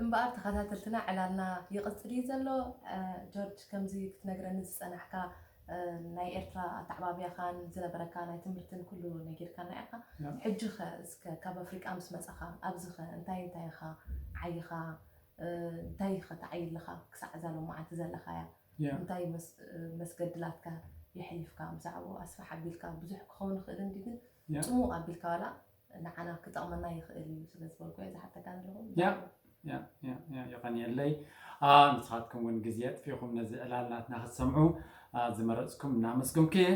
እምበኣር ተኸታተልትና ዕላልና ይቕጽል እዩ ዘሎ። ጆርጅ፣ ከምዚ ክትነግረኒ ዝጸናሕካ ናይ ኤርትራ ኣተዓባብያኻን ዝነበረካ ናይ ትምህርትን ኩሉ ነጊርካና ኢኻ። ሕጂ ኸ እስከ ካብ ኣፍሪቃ ምስ መጻኻ ኣብዚ ኸ እንታይ እንታይ ኢኻ ዓይኻ? እንታይ ኢኻ ተዓይልኻ ክሳዕ እዛ ሎማዓንቲ ዘለኻያ? እንታይ መስገድላትካ የሕሊፍካ? ብዛዕባኡ ኣስፍሕ ኣቢልካ፣ ብዙሕ ክኸውን ይኽእል እንዲ ግን ጽሙቕ ኣቢልካ ዋላ ንዓና ክጠቕመና ይኽእል እዩ ስለ ዝበልኩ እየ ዝሓተካ ዘለኹ። የቐንየለይ። ንስኻትኩም እውን ግዜ ኣጥፊኹም ነዚ ዕላል ናትና ክትሰምዑ ዝመረፅኩም እናመስገንኩ እየ።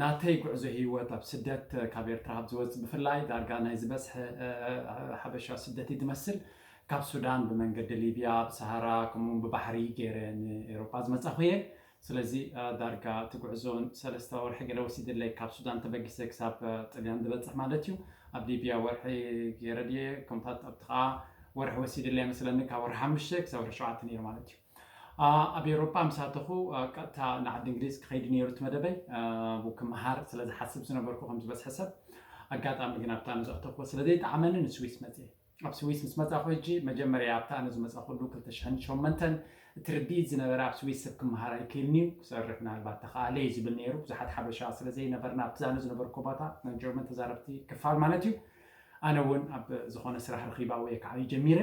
ናተይ ጉዕዞ ህይወት ኣብ ስደት ካብ ኤርትራ ካብ ዝወፅእ ብፍላይ ዳርጋ ናይ ዝበዝሐ ሓበሻ ስደት እዩ ዝመስል። ካብ ሱዳን ብመንገዲ ሊብያ ብሰሃራ ከምኡውን ብባሕሪ ገይረ ንኤሮጳ ዝመፃኹ እየ። ስለዚ ዳርጋ እቲ ጉዕዞ ሰለስተ ወርሒ ገለ ወሲድለይ፣ ካብ ሱዳን ተበጊሰ ክሳብ ጥልያን ዝበፅሕ ማለት እዩ። ኣብ ሊብያ ወርሒ ገይረ ድየ፣ ከምታት ኣብቲ ከዓ ወርሒ ወሲድለይ መስለኒ፣ ካብ ወርሒ ሓሙሽተ ክሳብ ወርሒ ሸውዓተ ነይሩ ማለት እዩ። ኣብ ኤውሮጳ ምስ ኣተኹ ቀጥታ ንዓዲ እንግሊዝ ክኸይድ ነይሩ እቲ መደበይ። ክመሃር ስለ ዝሓስብ ዝነበርኩ ከም ዝበዝሐ ሰብ፣ ኣጋጣሚ ግን ኣብታ ንዘእተኹ ስለ ዘይጠዓመኒ ንስዊስ መፅየ። ኣብ ስዊስ ምስ መፃኹ ሕጂ መጀመርያ ኣብታ ኣነ ዝመፃኹሉ ክልተ ሽሕን ሸሞንተን እቲ ርድኢት ዝነበረ ኣብ ስዊስ ሰብ ክመሃር ኣይክእልን እዩ፣ ክሰርሕ ምናልባት ተኸኣለ እዩ ዝብል ነይሩ። ብዙሓት ሓበሻ ስለ ዘይነበርና ኣብቲ ኣነ ዝነበርኩ ቦታ ናይ ጀርመን ተዛረብቲ ክፋል ማለት እዩ። ኣነ እውን ኣብ ዝኾነ ስራሕ ረኺባ ወይ ከዓ ጀሚረ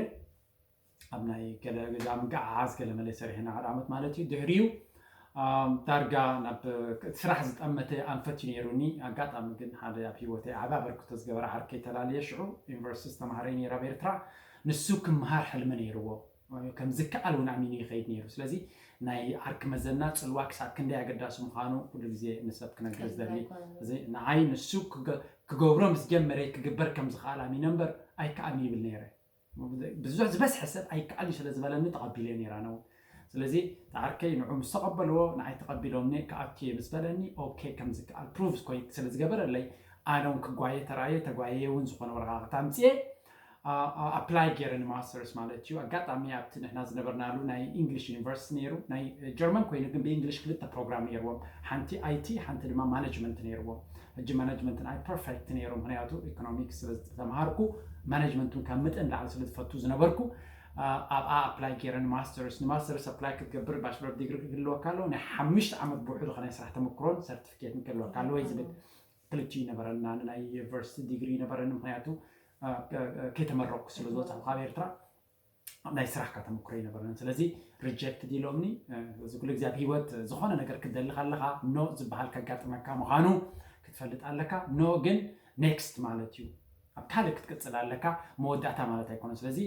ኣብ ናይ ገለ ገዛ ምገዓዓዝ ገለ መለ ሰሪሐ ሓደ ዓመት ማለት እዩ። ድሕሪኡ ዳርጋ ናብ ስራሕ ዝጠመተ ኣንፈት እዩ ነይሩኒ። ኣጋጣሚ ግን ሓደ ኣብ ህይወተይ ዓቢ ኣበርክቶ ዝገበረ ዓርከይ ተላልየ ሽዑ ዩኒቨርሲቲ ዝተማሃረ ነይሩ ኣብ ኤርትራ። ንሱ ክምሃር ሕልሚ ነይርዎ፣ ከም ዝከኣል እውን ኣሚኑ ይኸይድ ነይሩ። ስለዚ ናይ ዓርኪ መዘና ጽልዋ ክሳብ ክንደይ ኣገዳሲ ምዃኑ ኩሉ ግዜ ንሰብ ክነግር ዝደሊ። እዚ ንዓይ ንሱ ክገብሮ ምስ ጀመረ ክግበር ከም ዝኸኣል ኣሚነ እምበር ኣይከኣልኒ ይብል ነይረ። ብዙሕ ዝበዝሐ ሰብ ኣይከኣል እዩ ስለ ዝበለኒ ተቐቢለ ነይራ ነው። ስለዚ ዓርከይ ንዑ ምስ ተቐበልዎ ንዓይ ተቐቢሎምኒ ክኣቱ እየ ምስ በለኒ ኦኬ ከም ዝከኣል ፕሩቭ ስለ ዝገበረለይ ኣነ እውን ክጓየ ተራእየ ተጓየ እውን ዝኾነ ወረቓቕቲ ኣምፅኤ ኣፕላይ ገይረ ንማስተርስ ማለት እዩ። ኣጋጣሚ ኣብቲ ንሕና ዝነበርናሉ ናይ ኢንግሊሽ ዩኒቨርሲቲ ነይሩ፣ ናይ ጀርመን ኮይኑ ግን ብኢንግሊሽ ክልተ ፕሮግራም ነይርዎም፣ ሓንቲ ኣይቲ ሓንቲ ድማ ማነጅመንት ነይርዎም። ሕጂ ማነጅመንት ንዓይ ፐርፌክት ነይሩ፣ ምክንያቱ ኢኮኖሚክስ ስለ ዝተምሃርኩ ማነጅመንት እውን ካብ መጠን ላዕሊ ስለ ዝፈቱ ዝነበርኩ ኣብኣ ኣፕላይ ገይረ ንማስተርስ። ንማስተርስ ኣፕላይ ክትገብር ባችለር ዲግሪ ክህልወካ ኣለዎ፣ ናይ ሓሙሽተ ዓመት ብውሕዱ ናይ ስራሕ ተመክሮን ሰርቲፊኬትን ክህልወካ ኣለዎ እዩ ዝብል። ክልቲኡ ይነበረና፣ ናይ ዩኒቨርሲቲ ዲግሪ ይነበረኒ፣ ምክንያቱ ከይተመረቅኩ ስለ ዝወፃኹ ካብ ኤርትራ ናይ ስራሕካ ተመክሮ ይነበረን። ስለዚ ሪጀክት ኢሎምኒ። እዚ ኩሉ ግዜ ኣብ ህይወት ዝኾነ ነገር ክትደሊ ከለኻ ኖ ዝበሃል ከጋጥመካ ምዃኑ ክትፈልጥ ኣለካ። ኖ ግን ኔክስት ማለት እዩ። ኣብ ካልእ ክትቅፅል ኣለካ፣ መወዳእታ ማለት ኣይኮነን። ስለዚ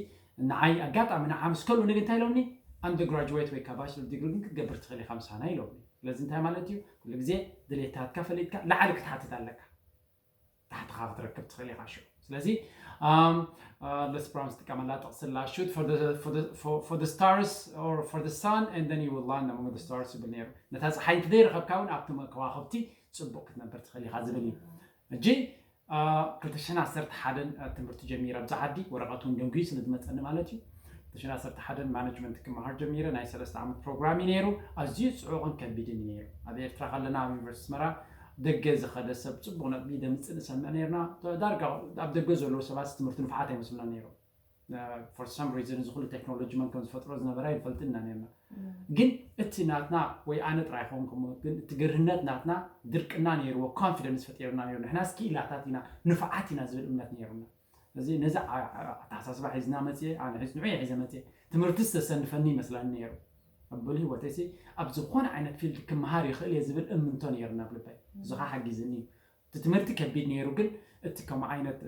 ንዓይ ኣጋጣሚ ንዓ ምስ ከልኡኒ ግን እንታይ ኢሎምኒ? ኣንደር ግራጁዌት ወይ ካብ ባችለር ዲግሪ ግን ክትገብር ትኽእል ኢኻ ምሳና ኢሎምኒ። ስለዚ እንታይ ማለት እዩ? ኩሉ ግዜ ድሌታትካ ፈሊጥካ ላዕሊ ክትሓትት ኣለካ። ታሕትኻ ክትረክብ ትኽእል ኢኻ ሽዑ። ስለዚ ለስ ብራውን ዝጥቀመላ ጥቕሲ ኣላ፣ shoot for the stars or for the sun and then you will land among the stars ይብል ነይሩ። ነታ ፀሓይ እንተዘይረኸብካ እውን ኣብቲ ከዋኽብቲ ፅቡቕ ክትነብር ትኽእል ኢኻ ዝብል እዩ። ሕጂ ክልተ ሽሕን ዓሰርተ ሓደን ትምህርቲ ጀሚረ ኣብዚ ዓዲ፣ ወረቐት እውን ደንጉዩ ስለ ዝመፀኒ ማለት እዩ። ክልተ ሽሕን ዓሰርተ ሓደን ማነጅመንት ክመሃር ጀሚረ። ናይ ሰለስተ ዓመት ፕሮግራም እዩ ነይሩ። ኣዝዩ ፅዑቕን ከቢድን እዩ ነይሩ። ኣብ ኤርትራ ከለና ኣብ ዩኒቨርሲቲ ኣስመራ ደገ ዝኸደ ሰብ ፅቡቕ ነጥቢ ደምፅእ ንሰምዕ ነይርና። ዳርጋ ኣብ ደገ ዘለዉ ሰባት ትምህርቲ ንፉዓት ኣይመስሉና ነይሮም። For some reason እዚ ኩሉ ቴክኖሎጂ መን ከም ዝፈጥሮ ዝነበረ ኣይንፈልጥን ኢና ነይርና። ግን እቲ ናትና ወይ ኣነ ጥራይ ይኸውን ከምኡ ግን እቲ ግርህነት ናትና ድርቅና ነይርዎ ኮንፊደንስ ፈጢርና ነይሩ። ንሕናስ ክኢላታት ኢና ንፉዓት ኢና ዝብል እምነት ነይሩና። እዚ ነዚ ኣተሓሳስባ ሒዝና መፅየ፣ ኣነ ሒዝ ንዑ ሒዘ መፅየ። ትምህርቲ ዝተሰንፈኒ ይመስለኒ ነይሩ። ኣብ በሉ ህይወተይሲ ኣብ ዝኾነ ዓይነት ፊልድ ክመሃር ይኽእል እየ ዝብል እምንቶ ነይሩና ኣብ ልበይ። እዚ ከዓ ሓጊዝኒ እዩ። እቲ ትምህርቲ ከቢድ ነይሩ፣ ግን እቲ ከምኡ ዓይነት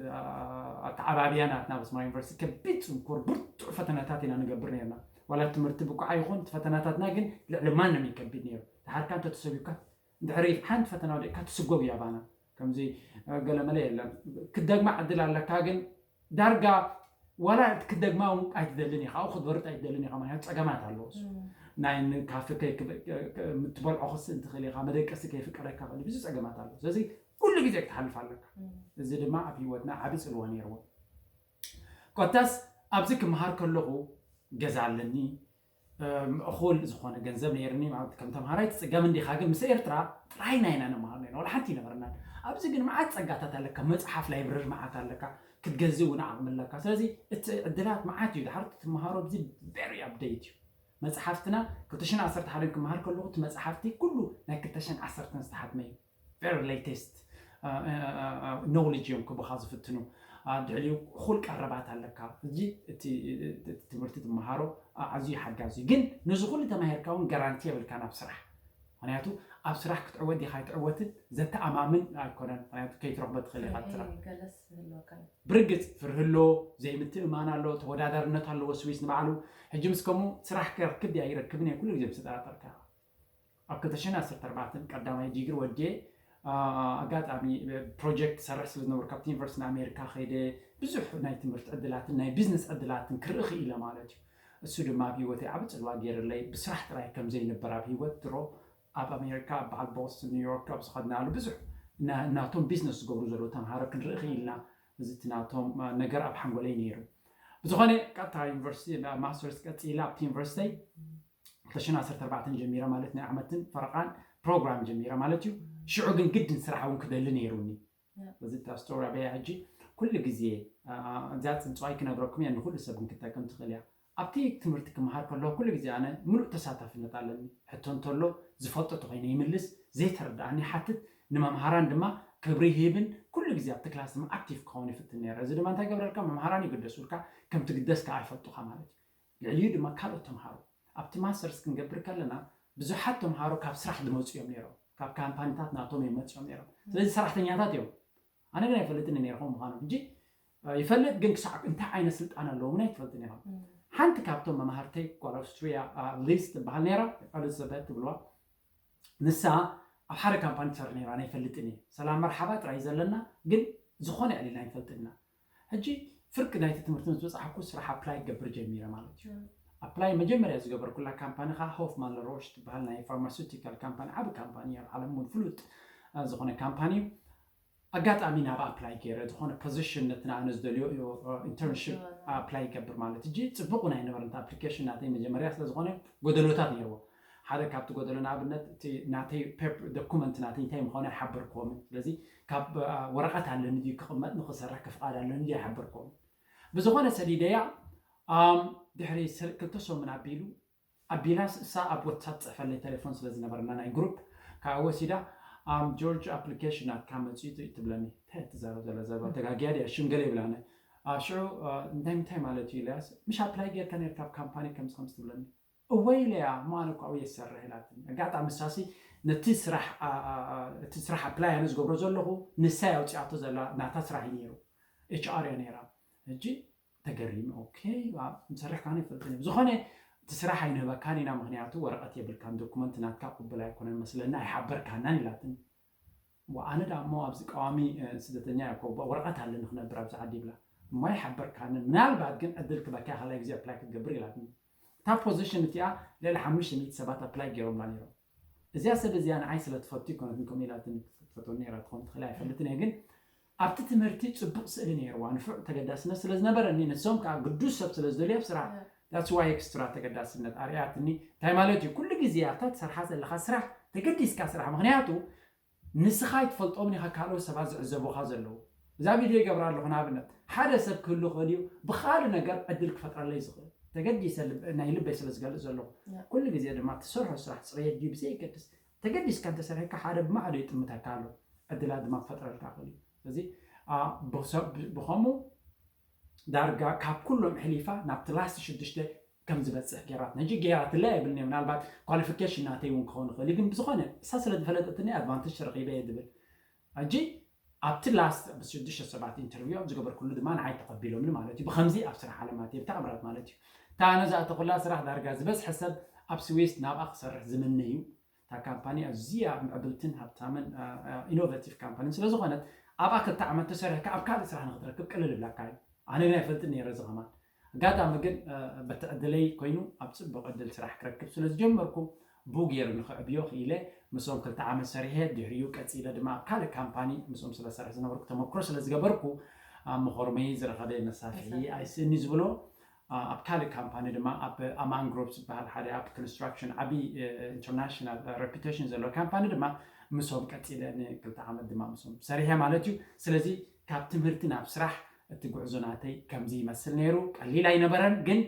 ኣተዓባብያ ናትና ኣብ ኣስመራ ዩኒቨርሲቲ ከቢድ ፅንኩር ብርቱዕ ፈተናታት ኢና ንገብር ነይርና። ዋላ ትምህርቲ ብቁዓ ይኹን እቲ ፈተናታትና ግን ልዕሊ ማንም እዩ ከቢድ ነይሩ። ድሓርካ እንተተሰጉብካ እንድሕሪ ሓንቲ ፈተና ወዲቕካ ትስጎግ እዩ ኣባና። ከምዚ ገለመለ የለን። ክደግማ ዕድል ኣለካ፣ ግን ዳርጋ ዋላ ክትደግማ እውን ኣይትደልን ኢኻ፣ ኣብኡ ክትበርጥ ኣይትደልን ኢኻ፣ ምክንያቱ ፀገማት ኣለዎ። እሱ ናይ ንካፊ ምትበልዖ ክስእ እንትኽእል ኢኻ፣ መደቀሲ ከይፍቀደካ ክእል፣ ብዙ ፀገማት ኣለዎ። ስለዚ ኩሉ ግዜ ክትሓልፍ ኣለካ። እዚ ድማ ኣብ ህይወትና ዓቢ ፅልዋ ነይርዎ። ኮታስ ኣብዚ ክመሃር ከለኹ ገዛ ኣለኒ፣ እኹል ዝኾነ ገንዘብ ነይርኒ፣ ማለት ከም ተምሃራይ ትፅገም እንዲኻ፣ ግን ምስ ኤርትራ ጥራይና ኢና ንመሃር ነይርና፣ ዋላ ሓንቲ ይነበረና። ኣብዚ ግን መዓት ፀጋታት ኣለካ፣ መፅሓፍ ላይብረሪ መዓት ኣለካ፣ ክትገዝእ እውን ዓቕሚ ኣለካ። ስለዚ እቲ ዕድላት መዓት እዩ። ድሓር ትመሃሮ ብዚ very update እዩ። መፅሓፍትና ክልተ ሽሕን ዓሰርተ ሓደን ክመሃር ከለኹ እቲ መፅሓፍቲ ኩሉ ናይ ክልተ ሽሕን ዓሰርተን ዝተሓትመ እዩ። Very latest knowledge እዮም ክቡኻ ዝፍትኑ። ድሕሪኡ እኹል ቀረባት ኣለካ። እዚ እቲ ትምህርቲ ትመሃሮ ኣዝዩ ሓጋዚ እዩ። ግን ነዚ ኩሉ ተማሂርካ እውን ጋራንቲ የብልካ ናብ ስራሕ። ምክንያቱ ኣብ ስራሕ ክትዕወት ዲኻ ኣይትዕወትን ዘተኣማምን ኣይኮነን። ምክንያቱ ከይትረኽቦ ትኽእል ኢኻ። ብርግፅ ፍርሂ ኣሎ፣ ዘይምትእማን ኣሎ፣ ተወዳዳርነት ኣለዎ። ስዊስ ንባዕሉ ሕጂ ምስ ከምኡ ስራሕ ክረክብ ድያ ይረክብን እየ ኩሉ ግዜ ምስ ተጠራጠርካ። ኣብ ክልተ ሽሕን ዓሰርተ ኣርባዕተን ቀዳማይ ዲግሪ ወዲኤ ኣጋጣሚ ፕሮጀክት ሰርሕ ስለ ዝነበርኩ ካብቲ ዩኒቨርሲቲ ንኣሜሪካ ከይደ ብዙሕ ናይ ትምህርቲ ዕድላትን ናይ ቢዝነስ ዕድላትን ክርኢ ክኢለ ማለት እዩ። እሱ ድማ ኣብ ህይወተይ ዓቢ ፅልዋ ገይርለይ። ብስራሕ ጥራይ ከም ዘይንበር ኣብ ህይወት ድሮ ኣብ ኣሜሪካ ኣብ በዓል ቦስቶን ኒውዮርክ ኣብ ዝኸድናሉ ብዙሕ ናቶም ቢዝነስ ዝገብሩ ዘለዉ ተምሃሮ ክንርኢ ክኢልና። እዚ እቲ ናቶም ነገር ኣብ ሓንጎለይ ነይሩ። ብዝኾነ ቀጥታ ዩኒቨርሲቲ ማስተርስ ቀፂለ ኣብቲ ዩኒቨርሲቲ ክልተ ሽሕን ዓሰርተ ኣርባዕተን ጀሚረ ማለት ናይ ዓመትን ፈረቓን ፕሮግራም ጀሚረ ማለት እዩ። ሽዑ ግን ግድን ስራሕ እውን ክደሊ ነይሩኒ። እዚ እታ ስቶሪ ኣበያ ሕጂ ኩሉ ግዜ እዚኣ ፅንፅዋይ ክነግረኩም እየ። ንኩሉ ሰብ ግን ክትጠቅም ትኽእል እያ። ኣብቲ ትምህርቲ ክመሃር ከለኹ ኩሉ ግዜ ኣነ ምሉእ ተሳታፍነት ኣለኒ። ሕቶ እንተሎ ዝፈልጦ ተኮይነ ይምልስ፣ ዘይተረድኣኒ ይሓትት፣ ንመምሃራን ድማ ክብሪ ይህብን ኩሉ ግዜ ኣብቲ ክላስ ድማ ኣክቲቭ ክኸውን ይፍትን ነይረ። እዚ ድማ እንታይ ገብረልካ? መምሃራን ይግደሱልካ፣ ከም ትግደስ ከዓ ይፈልጡኻ ማለት እዩ። ልዕሊኡ ድማ ካልኦት ተምሃሮ ኣብቲ ማስተርስ ክንገብር ከለና ብዙሓት ተምሃሮ ካብ ስራሕ ዝመፁ እዮም ነይሮም። ካብ ካምፓኒታት ናቶም እዮም መፅኦም ነይሮም። ስለዚ ሰራሕተኛታት እዮም። ኣነ ግን ኣይፈልጥን ነይረ ከምኡ ምዃኖም። ሕጂ ይፈልጥ ግን ክሳዕ እንታይ ዓይነት ስልጣን ኣለዎም እውን ኣይትፈልጥን ኢኻ። ሓንቲ ካብቶም መማህርተይ ጓል ኣውስትሪያ ሊዝ ትበሃል ነይራ፣ ኤልዘበት ትብልዋ። ንሳ ኣብ ሓደ ካምፓኒ ትሰርሕ ነይራ። ኣነ ኣይፈልጥን እየ። ሰላም መርሓባ ጥራይ ዘለና ግን ዝኾነ ኣዕሊልና ኣይንፈልጥን ኢና። ሕጂ ፍርቂ ናይቲ ትምህርቲ ምስ በፃሕኩ ስራሕ ኣፕላይ ክገብር ጀሚረ ማለት እዩ። ኣፕላይ መጀመርያ ዝገበርኩላ ካምፓኒ ከዓ ሆፍማን ለሮሽ ትበሃል ናይ ፋርማሱቲካል ካምፓኒ፣ ዓቢ ካምፓኒ እዩ፣ ኣብ ዓለም እውን ፍሉጥ ዝኾነ ካምፓኒ እዩ። ኣጋጣሚ ናብ ኣፕላይ ገይረ ዝኾነ ፖዚሽን ነቲ ንኣነ ዝደልዮ ኢንተርንሽፕ ኣፕላይ ይገብር ማለት። ሕጂ ፅቡቅ ናይ ነበረ እቲ ኣፕሊኬሽን ናተይ መጀመርያ ስለዝኾነ ጎደሎታት ነይርዎ። ሓደ ካብቲ ጎደሎ ንኣብነት እቲ ናተይ ዶኩመንት ናተይ እንታይ ምዃኑ ኣይሓበርክዎምን። ስለዚ ካብ ወረቐት ኣለኒ ድዩ ክቕመጥ ንክሰርሕ ክፍቓድ ኣለኒ ድዩ ኣይሓበርክዎምን። ብዝኾነ ሰዲደያ ድሕሪ ክልተ ሰሙን ኣቢሉ ኣቢላስ እሳ ኣብ ዋትሳፕ ፅሕፈለይ ቴሌፎን ስለ ዝነበረና ናይ ግሩፕ ካብ ወሲዳ ጆርጅ ኣፕሊኬሽን ናትካ መፂኡ ትብለኒ። እንታይ ትዛረብ ዘላ ዘረባ ተጋጊያ ድያ ሽም ገለ ይብላኒ። ሽዑ እንታይ ምንታይ ማለት እዩ ኢለያስ ምሽ ኣፕላይ ጌርካ ነርካ ኣብ ካምፓኒ ከምዚ ከምዚ ትብለኒ። እወ ኢለያ እሞ ኣነ እኮ ኣብኡ እየ ዝሰርሕ ኢላትኒ። ኣጋጣሚ እሳሲ ነቲ ስራሕ እቲ ስራሕ ኣፕላይ ኣነ ዝገብሮ ዘለኹ ንሳ እያ ኣውፂኣቶ ዘላ ናታ ስራሕ እዩ ነይሩ። ኤች ኣር እያ ነይራ። ሕጂ ተገሪመ ኦኬ ንሰርሕ ካነ ይፈልጥን እዮም ዝኾነ እቲ ስራሕ ኣይንህበካን ኢና ምክንያቱ ወረቐት የብልካን ዶኩመንት ናትካ ቅቡል ኣይኮነን መስለና ኣይሓበርካናን ኢላትኒ። ኣነ ዳ እሞ ኣብዚ ቀዋሚ ስደተኛ እኮ ወረቐት ኣለኒ ክነብር ኣብዚ ዓዲ ይብላ እሞ ኣይሓበርካንን ምናልባት ግን ዕድል ክበካ ካልኣይ ግዜ ኣፕላይ ክትገብር ኢላትኒ። እታ ፖዚሽን እቲኣ ልዕሊ ሓሙሽተ ሚእቲ ሰባት ኣፕላይ ገይሮምላ ነይሮም። እዚኣ ሰብ እዚኣ ንዓይ ስለ ትፈቱ ይኮነትን ከምኡ ኢላትኒ ክትፈትወኒ ነይራ ትኾን ትኽእል ኣይፈልጥን እየ ግን ኣብቲ ትምህርቲ ፅቡቕ ስእሊ ነይርዋ ንፉዕ ተገዳስነት ስለ ዝነበረኒ ንሶም ከዓ ግዱስ ሰብ ስለ ዝደልዩ ኣብ ስራሕ that's why extra ተገዳስነት ኣርያትኒ። እንታይ ማለት እዩ ኩሉ ግዜ ኣብታ ትሰርሓ ዘለካ ስራሕ ተገዲስካ ስራሕ ምክንያቱ ንስኻ ኣይትፈልጦምን ኢኻ ካልኦት ሰባት ዝዕዘቡኻ ዘለዉ። እዛ ቪድዮ ይገብራ ኣለኹ ንኣብነት ሓደ ሰብ ክህሉ ክእል እዩ ብካልእ ነገር ዕድል ክፈጥረለይ ዝኽእል ተገዲሰ ናይ ልበይ ስለ ዝገልፅ ዘለኹ ኩሉ ግዜ ድማ ትሰርሖ ስራሕ ፅሬት ድዩ ብዘየገድስ ተገዲስካ እንተሰሪሕካ ሓደ ብማዕዶ ይጥምተካ ኣሎ ዕድላት ድማ ክፈጥረልካ ክእል እዩ። ስለዚ ብኸምኡ ዳርጋ ካብ ኩሎም ሕሊፋ ናብቲ ላስት ሽዱሽተ ከም ዝበፅሕ ገይራትና ሕጂ ገይራትለይ ኣይብልን እየ ምናልባት ኳሊፊኬሽን ናተይ እውን ክኸውን ይኽእል እዩ ግን ብዝኾነ እሳ ስለ ዝፈለጠትኒ ኣድቫንቴጅ ተረኺበ እየ ዝብል ሕጂ ኣብቲ ላስት ኣብ ሽዱሽተ ሰባት ኢንተርቪው ኣብ ዝገበርኩሉ ድማ ንዓይ ተቐቢሎምኒ ማለት እዩ ብከምዚ ኣብ ስራሕ ዓለማት እየ ብተኣምራት ማለት እዩ እታ ኣነ ዝኣተኹላ ስራሕ ዳርጋ ዝበዝሐ ሰብ ኣብ ስዊስ ናብኣ ክሰርሕ ዝምነ እዩ እታ ካምፓኒ ኣዝያ ምዕብልትን ሃብታምን ኢኖቬቲቭ ካምፓኒን ስለዝኾነት ኣብኣ ክልተ ዓመት ተሰሪሕካ ኣብ ካልእ ስራሕ ንክትረክብ ቅልል ይብለካ እዩ ኣነ ግን ኣይፈልጥን ነይረ እዚ ከማን ኣጋጣሚ ግን በቲ ዕድለይ ኮይኑ ኣብ ፅቡቅ ዕድል ስራሕ ክረክብ ስለዝጀመርኩ ቡ ገይሩ ንክዕብዮ ክኢለ ምስኦም ክልተ ዓመት ሰሪሐ ድሕሪኡ ቀፂለ ድማ ኣብ ካልእ ካምፓኒ ምስኦም ስለሰርሕ ዝነበርኩ ተመክሮ ስለዝገበርኩ ኣብ መኾርመይ ዝረኸበ መሳፍሒ ኣይስእኒ ዝብሎ ኣብ ካልእ ካምፓኒ ድማ ኣብ ኣማን ግሩፕ ዝበሃል ሓደ ኣብ ኮንስትራክሽን ዓብዪ ኢንተርናሽናል ሬፑቴሽን ዘለዎ ካምፓኒ ድማ ምስኦም ቀፂለ ንክልተ ዓመት ድማ ምስኦም ሰሪሐ ማለት እዩ ስለዚ ካብ ትምህርቲ ናብ ስራሕ እቲ ጉዕዞ ናተይ ከምዚ ይመስል ነይሩ። ቀሊል ኣይነበረን፣ ግን